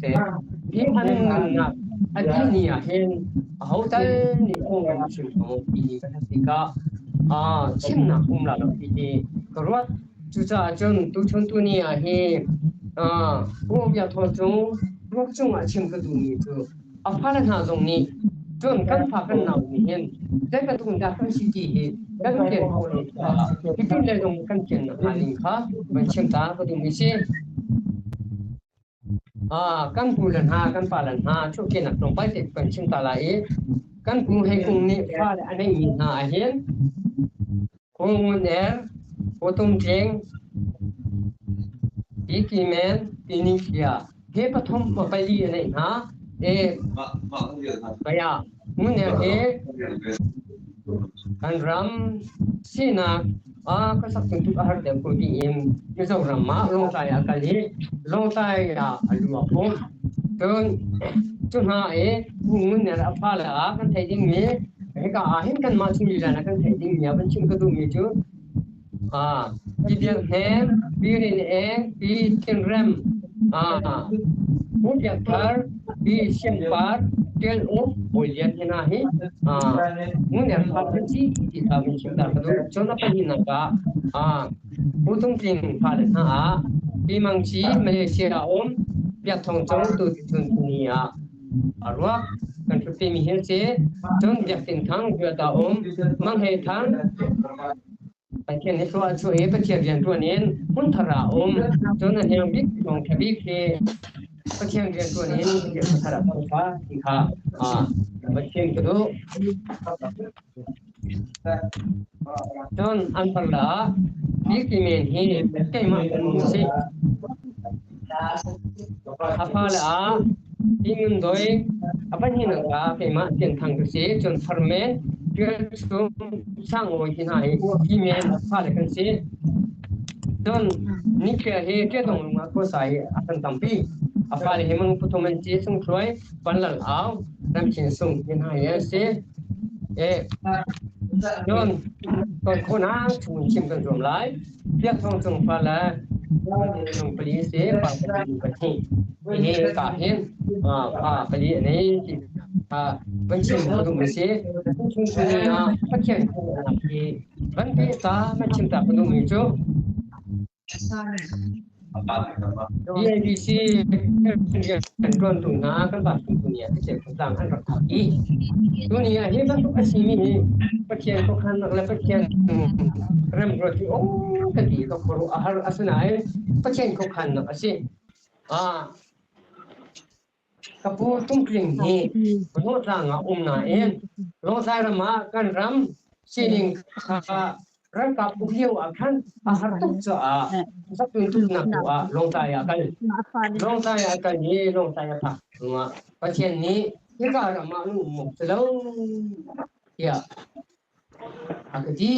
Siseh, hi an nunnak a dih ni ah hin aho tal nih phung an chim ko ti ka hlat tikah chimnak um la lo ti hi ka ruat. Cucaah cun tuchun tuni ah hi Pu Biak Thawn Cung ruak cungah chim ka duhmi cu a fale hna zong nih cun kan fa kan nau nih hin zei bantuk in dah kan si ti hi kan fian khawh lo caah hitin le zong kan fian nakhnga ding kha van chim ta ka duhmi si. Kan pu le hna, kan pa le hna chuahkehnak tlawmpal te kan chim ta lai i kan pu Hei Kung nih fale a neihmi hna ahhin Kung Ngun Er, Pawtum Tling, Pi Ki Men, Pi Ni Thlia he pathum pali a neih hna. E Kaya Ngun Er hi kan ram sinak ka sak tuk a har deuh ko tiin Mizoram ah Lawngtlai ah kal i Lawngtlai ah a lu a phum. Cun cu hna i Pu Ngun Ner a fale ah kan theih dingmi hika ah hin kanmah chung lila ah kan theih dingmi ah van chim ka duhmi cu Pi Biak Hnem, Pi Rin Eng, Pi Tin Rem, Pu Biak Thar, Pi Siam Par, Tial Uk, Bawi Lian hi hna hi Ngun Er fa an si ti kha min chim ta ka duh. Cun a pahnihnak ah Pu Tung Tling fale hna ah Pi Mang Ci Malaysia ah um Biak Thawng Cung tu chun ni ah a ruak kan ṭhutpi mi hi a si. Cun Biak Tin Thang Juata um Mang Hei Thang Pathian hi thlua a chuah i Pathian rianṭuan in hmunthar ah a um. Cun a hniang bik thawngṭha bik hi Pathian rianṭuan in Pathian hmunthar ah thawngṭha ti kha Pathian ka duh. Cun an parla ah Biki men hi keimah kan um si. A fale ah Tingun Doi a pahnihnak ah keimah Tian Thang ka si. Cun Farmen, Tial Chum, Sang Awi hi hna hi hi men a fale kan si. Cun Nikhia hi Ṭiadong lung ah khuasa hi a kan tampi. A fale hi mang pathum an si. Sung Thluai, Pan Lal Au, Ram Chin Sung hi hna hi an si. Cun ton khawhnak chung chim kan zuam lai. Biak Thawng Cung fale minung pali a si, pa pali pahnih. Hihi ka hin pa pali a nei ti kha van chim ka duhmi si. Chung chung ah Pathian khuaruahnak hi van pe ta van chim ta ka duhmi cu BIBC kan ṭuantu hna kan pastor nih thisen tlang an rak thak i tuni ah hi bantuk a simi hi Pathian khuakhannak le Pathian remruat hi aw ka ti ka khuaruah a har asinain Pathian khuakhannak a si. Ka pu Tungtling hi Lawtlang ah um nain Lawtlai ram ah kan ram sining kha ralkap uk lio ah khan a har tuk caah zapi tuknak tu ah Lawngtlai ah kal. Lawngtlai ah kal i Lawngtlai a phak hnuah Pathian nih hika ram ah nu um awk si lo tiah a ka ti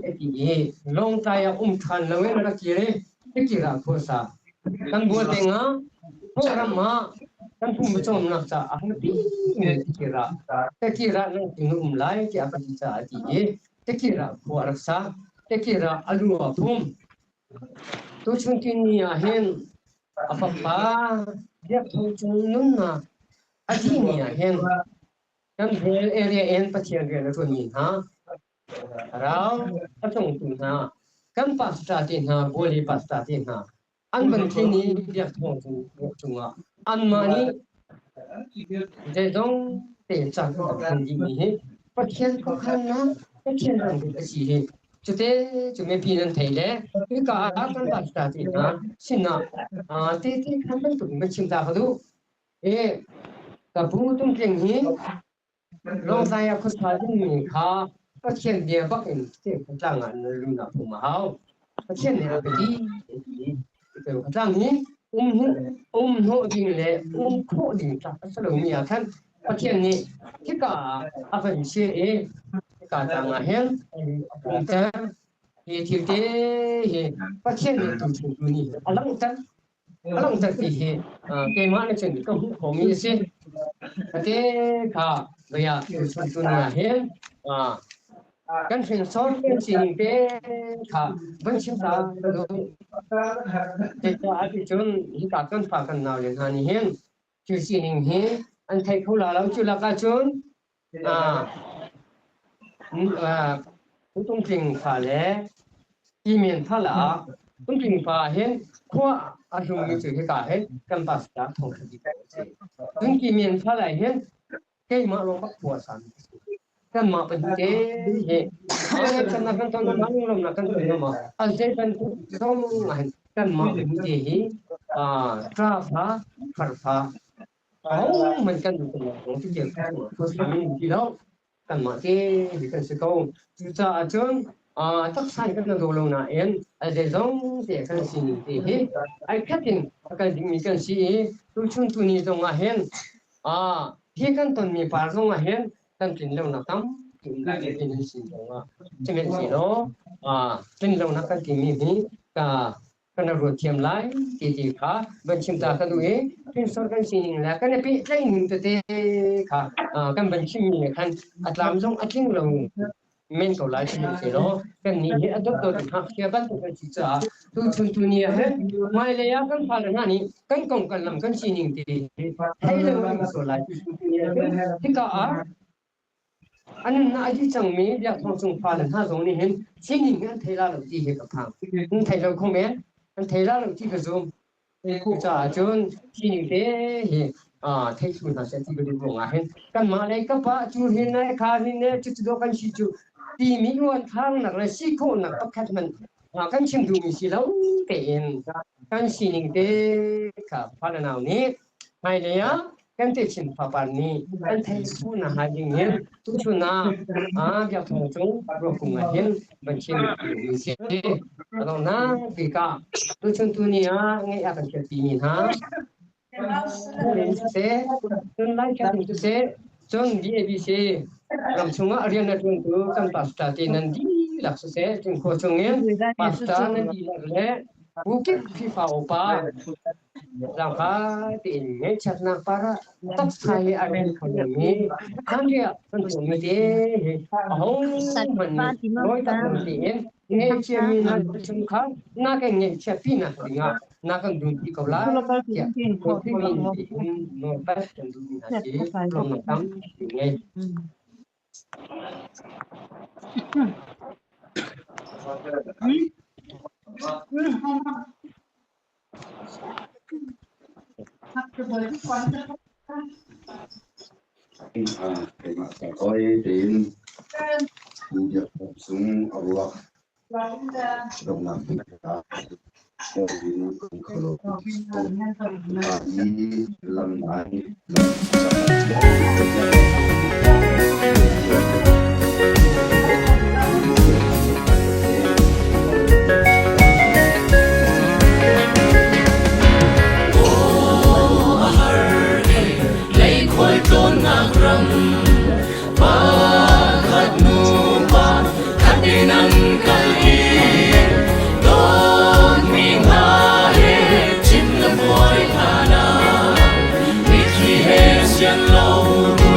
a ti i Lawngtlai ah um ṭhan loin a rak kir i Tikir ah khua sa. Kan bual peng ah ram ah kan pum cawmnak caah a biapi mi tikir ah tikir ah nang na um lai tiah ka ti caah a ti i tikir ah khua a rak sa. Tikir ah a lu a phum. Tuchun tini ah hin a fapa Biak Thawng Cung nunnak a thihni ah hin kan hel area in Pathian rian a ṭuanmi hna Rau a congtu hna, kan pastor te hna, Buali pastor te hna, an van thin i biak thawng cungah anmah nih zeizong te caan kan hman dihmi hi Pathian khuakhannak Pathian ram a si hi cute cu mipi nan thei le hika ah kan pastor te hna sinah te te khan bantuk in van chim ta ka duh. E ka pu tungtling hi Lawngtlai ah khuasa dingmi kha Pathian bia bak in tlang ah na lunak um a hau. Pathian nih a ka ti tlang hi um hnawh ding le um khawh ding tlak a si lomi ah khan Pathian nih hika ah a van chiah i hika tlang ah hin a umter. Hi thil te hi Pathian nih tuchun tu nih a langhter. A langhter ti hi keimah nih cun ka hmuh khomi a si. Ate kha vei ah tuchun tuni ah hin kan hrinsor kan sining te kha van chim ta ka duh. Cucaah ticun hika kan fa kan nau le hna nih hin Thil sining hi an thei kho la lo. Cu lakah cun Tungtling fa le Timian fa la ah Tungtling fa hin khua a hlummi cu hika hin kan pastor thong khat a si. Cun Timian fa lai hin keimah lawng bak khua a sami ka si. Kanmah pahnih te hi ngaihchiatnak kan ton ma lunglawmhnak kan ton ma a zei bantuk zong ah hin kanmah pahnih te hi ṭa fa far fa ahohmanh kan duh lo ti ti lo kanmah te hi kan si ko. Cucaah cun taksa in kan do lo nain a zeizong te kan sining te hi ai khat in a kal dingmi kan si i tuchun tuni zong ah hin hi kan tonmi par zong ah hin kan tlin lonak tampi um lai ti nan sin zong ah sihmanhsehlaw tlin lonak kan timi hi ka kan ruat thiam lai ti ti kha van chim ta ka duh i hrinsor kan sining le kan i pehtlaih ning tete kha kan van chimmi khan a tlam zong a tling lo men ko lai sihmanhsehlaw kan nih hi a dawtdawt ngakchia bantuk kan si caah tuchun tuni ah hin hmailei ah kan fale hna nih kan kong kan lam kan sining te thei lo an sual lai tuchun tuni ah hin hika ah an na a di cangmi biakthong cung fale hna zong nih hin sining hi an thei la lo ti hi ka phang an thei lo kho men an thei la lo ti ka zum. Cucaah cun sining te hi theihtu hna seh ti ka duh ruangah hin kanmah lei kap ah cu hin le kha hin le cucu dawh kan si cu timi uanthlarnak le si khawhnak pakhat hmanh kan chim duhmi si lo tein kan sining te kha fale nau nih hmailei ah kan techin fapar nih kan theih khawh nakhnga ding hin tuchun ah biakthong cung ruakung ah hin van chim duhmi si. Adonghnak bik ah tuchun tuni ah ngeih a kan thialpi mi hna siseh, cun Laikhat in siseh, cun DABC ram chungah rian a ṭuantu kan pastor te nan dihlak siseh, cun khua chungin pastor nan dihlak le bukit Khrihfa upa Zaangfah tein ngaihchiatnak par ah taksa hi a rel kho lomi hlanlio kan tuahmi te hi ahohmanh nih nawi tak lo tein ngaihchiami hna chungkhar na kan ngaihchiatpi nak dingah na kan dunpi ko lai tiah Khrih min tein nawlpat kan duhmi hna si lawmnak tampi ngei. Keimah ka oi tiin Pu Biak Thawng Sung a ruak donghnak bik ah in kan kholo i lam nai Leikhualtlawnnak ram pakhat nupa khat in an kal i dawtmi hna he chin na buai hna na mitthli he sian lo bu.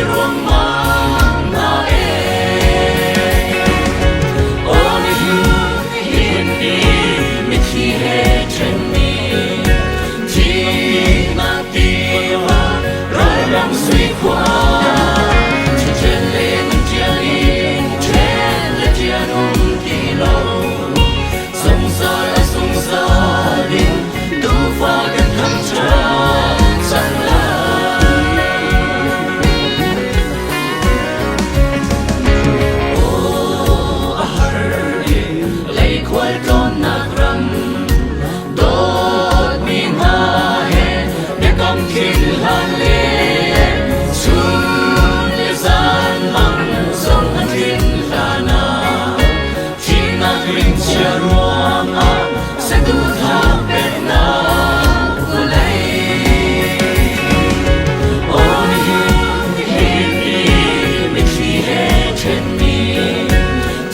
Ruangmang hna ee. Aw nihin nihin ni mitthli he ṭhenmi thihnak tiva ralram sui khua ṭhen le nun ṭial in ṭhen le ṭian um ti lo zungzal a zungzal in tufa kan thangṭhat cang lai. Aw a har i leikhual tlawnnak ram dawtmi hna he biakam thin hlan le chun le zan mang zong an tlin hlan ah thihnak rimchia ruangah saduhthah peknak vawlei. Aw nihin nihin ni mitthli he ṭhenmi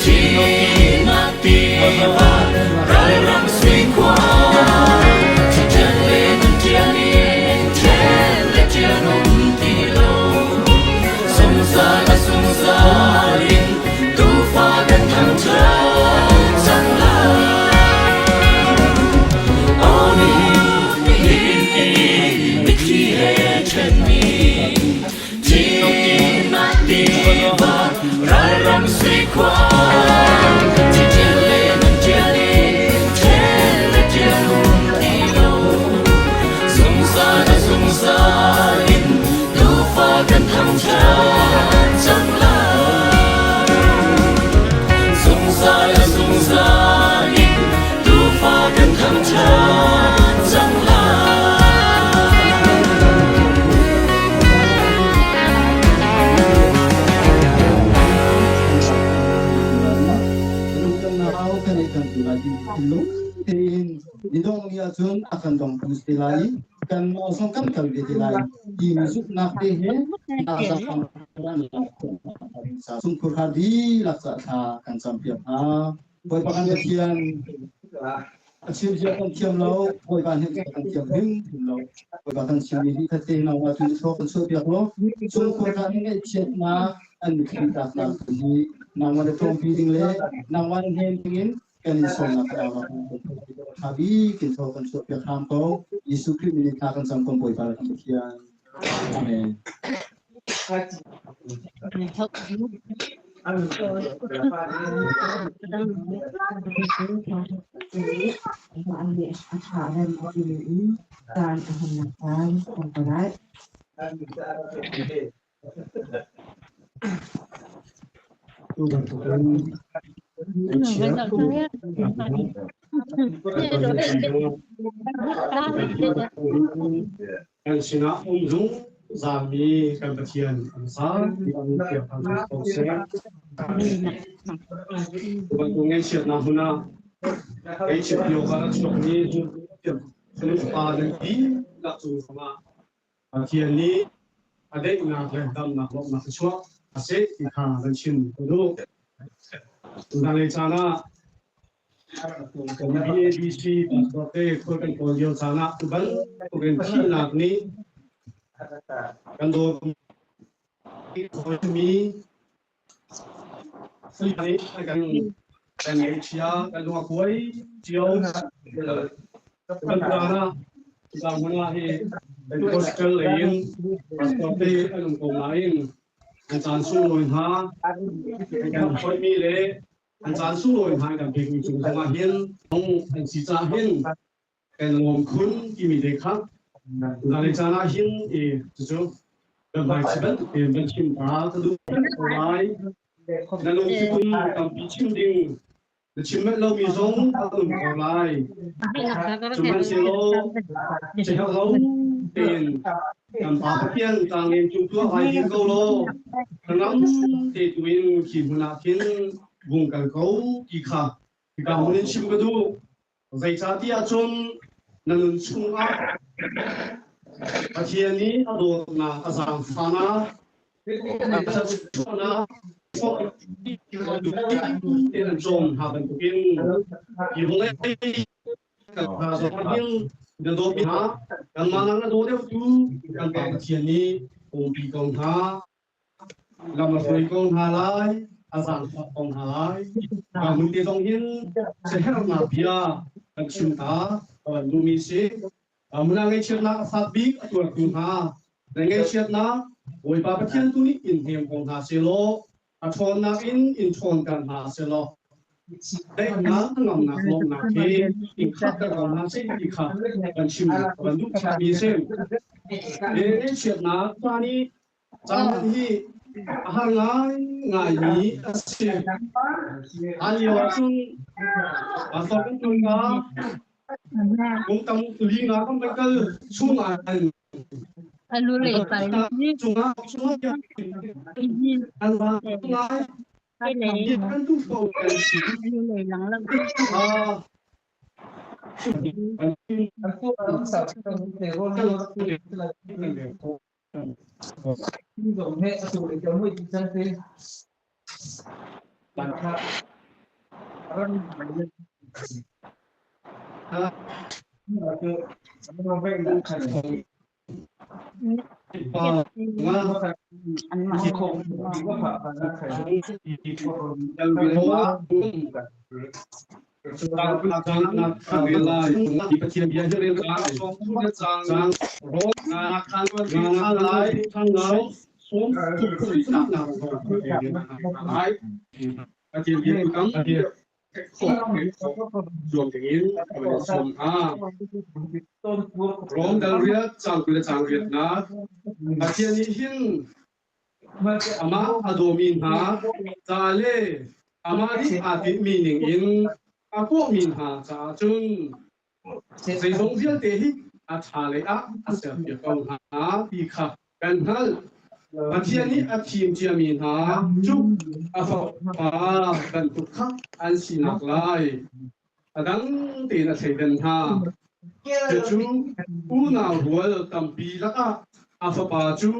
thihnak tiva ralram sui khua ṭhen le nun ṭial in ṭhen le ṭial um ti lo zungzal a zungzal in tufa kan thangṭhat cang lai. Aw nihin nihin ni mitthli he ṭhenmi thihnak tiva ralram sui khua ṭial le nun ṭial in ṭhen le ṭial um ti lo zungzal a zungzal in tufa kan thangṭhat cang lai. Zungzal a zungzal in tufa kan thangṭhat cang lai. Kan nau kan ei kan ti lai thinlung tein nidong ni ahcun a kan dongtu te lai i kan mah zong kan kal ve te lai timi zumhnak te he sungkhur kha dihlak ca thla kan campiak hna. Bawipa kan Pathian a chim zia kan thiam lo, Bawipa nih kan thiam hrimhrim lo. Bawipa kan chimmi hi khatte nangmah tu thluak kan chuahpiak law sungkhur kha ngaihchiatnak an mitthli tlaknak hi nangmah na tlawmpi ding le nangmah na hnen dingin kan in sawmnak ka rak tha bik in thaw kan chuah piak hram ko. Jesuh Khrih min in thla kan cam ko Bawipa kan Pathian. Amen. Tu bantukin kan sinah um zungzalmi kan Pathian an zapi an piak hna ko seh. Tu bantuk ngaihchiatnak hmun ah ngaihchiat lio kha a chuakmi pa nan dihlak cung zongah Pathian nih a daihnak le damnak lawmhnak thluachuah a seh ti kha kan chim ka duh. Tuzanlei caan ah kan BABC pastor te khual kan kawl lio caan ah tu bantukin thihnak nih kan dawt mi kan kan ngaihchia kan lung a kuai cio kan caan ah hmun ah hi Pentecostal lei in pastor te an um ko nain an caan sunglawi hna kan hoimi le an caan sunglawi hna kan pekmi cung zongah hin an si caah hin kan lawm khun timi te kha tuzan caan ah hin i cucu kan hmaichi bantuk in kan chim ta ka duh ko lai. Na lungthin tampi chim ding na chim manh lomi zong a um ko lai, sihmanhsehlaw siherh tein kan Pa Pathian tlangleng cung tuah ai dim ko law hnangam te tuin khi hmun ah khin vung kal ko ti kha hika hmun in chim ka duh. Zeicahtiah cun na nun chungah Pathian nih a dawtnak, a zaangfahnak, a chuahnak in an cawm hna bantukin hi vawlei hna zong hin na dawt hna. Kanmah nak na daw deuhtu kan Pa Pathian nih umpi ko hna. Lam a hruai ko hna lai, a zaangfah ko hna lai. Ka hmun te zong hin siaherhnak bia kan chim ta ka van duhmi si. Muna ngaihchiatnak a fak bik a tuartu hna, na ngaihchiatnak Bawipa Pathian tu nih in hnem ko hna sehlaw, a ṭhawnnak in in ṭhawnter hna sehlaw, daihnak ngamnak lawmhnak he in khatter ko hna seh ti kha kan chim kan duh mi a si. Ngaihchiatnak pa nih caan hi a har ngaingai mi a si. Hlan lio ahcun pastor kan ṭuan ka kum tam li nga kan vai kal chung ah Rom dal riat cang kul le cang riatnak Pathian nih hin amah a dawmi hna ca le amah nih aa tinhmi ning in a kawhmi hna caah cun zeizong vialte hi a ṭha lei ah a serpiak ko hna ti kha kan hngalh. Pathian nih a thim ciami hna cu a fapa bantuk kha an sinak lai a dang tein a thleidan hna. Cucu unau rual tampi lakah a fapa cu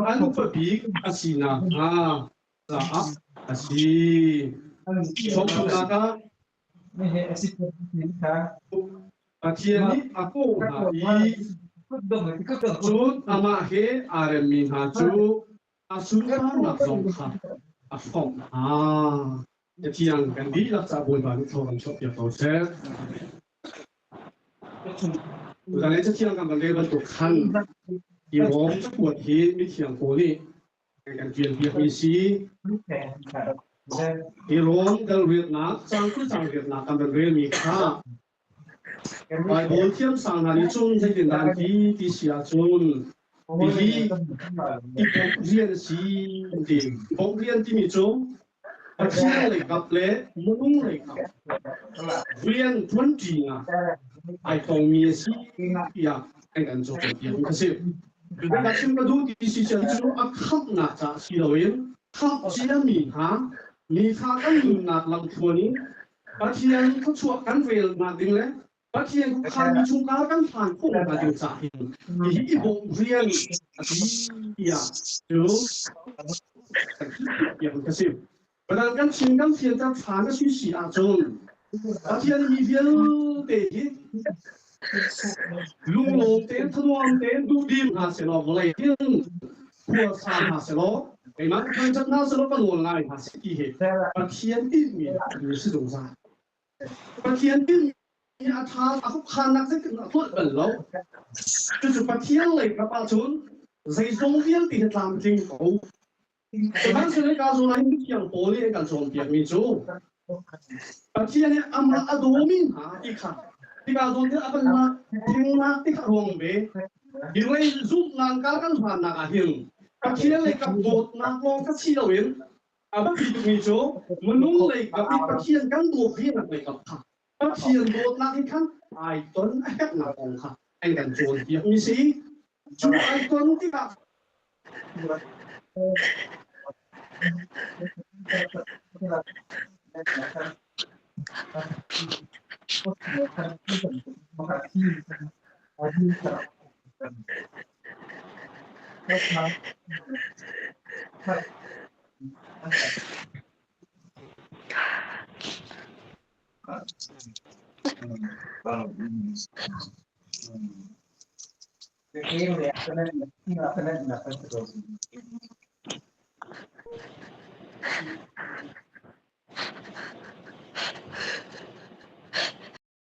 an upa bik a sinak hnga caah a si. Sawmthumnak ah Pathian nih a kawh hna i cun amah he aa remmi hna cu a sunparnak zong kha a fomh hna. Cathiang kan dihlak ca Bawipa nih thaw kan chuahpiak ko seh. Tutan i cathiang kan van rel bantuk khan hi Rom cakuat hi mithiang Paul nih kan ṭialpiakmi si. Hi Rom dal riatnak cang kul cang riatnak kan van relmi kha Baibal thiamsang hna nih cun zeitindah an ti ti si ahcun hihi i bawmh rian a si an ti. Bawmh rian timi cu Pathian lei kap le minung lei kap rian ṭuanṭi ah ai tongmi a si tiah an kan cawnpiak a si. Ka chim ka duh ti si cu a khamhnak caah si loin khamh ciami hna mi kha kan nunnak lamthluan in Pathian thluachuah kan relnak ding le Pathian khuakhanmi chungkhar kan hlan khawh nakhnga ding caah hin hihi i bawmh rian a si tiah cu kan ka si. Padang kan chim kan fianter ṭhan a si si ahcun Pathian mi vialte hi lunglawm tein thanuam tein duhdim hna sehlaw vawlei hin khua sa hna sehlaw keimah ka thangṭhat hna sehlaw ka nawl ngai hna seh ti hi Pathian tinhmi a si zungzal. Pathian tinhmi a ṭha a khuakhannak zeitin a hlawt bal lo. Cucu Pathian lei kap ahcun zeizong vialte hi tlamtling ko. Sihmanhsehlaw ka zawn ah hin mithiang Paul nih an kan cawnpiakmi cu Pathian nih amah a dawmi hna ti kha hika zawn hi a van lak thengnak ti kha ruang ve. Hi vawlei zumhnak kal kan hlannak ah hin Pathian lei kap dawtnak lawng kha si loin a biapi tukmi cu minung lei kap i Pathian kan dawt venak lei kap kha Pathian dawtnak in khan ai ton a herhnak kong kha an kan cawnpiakmi si. Cu ai ton tikah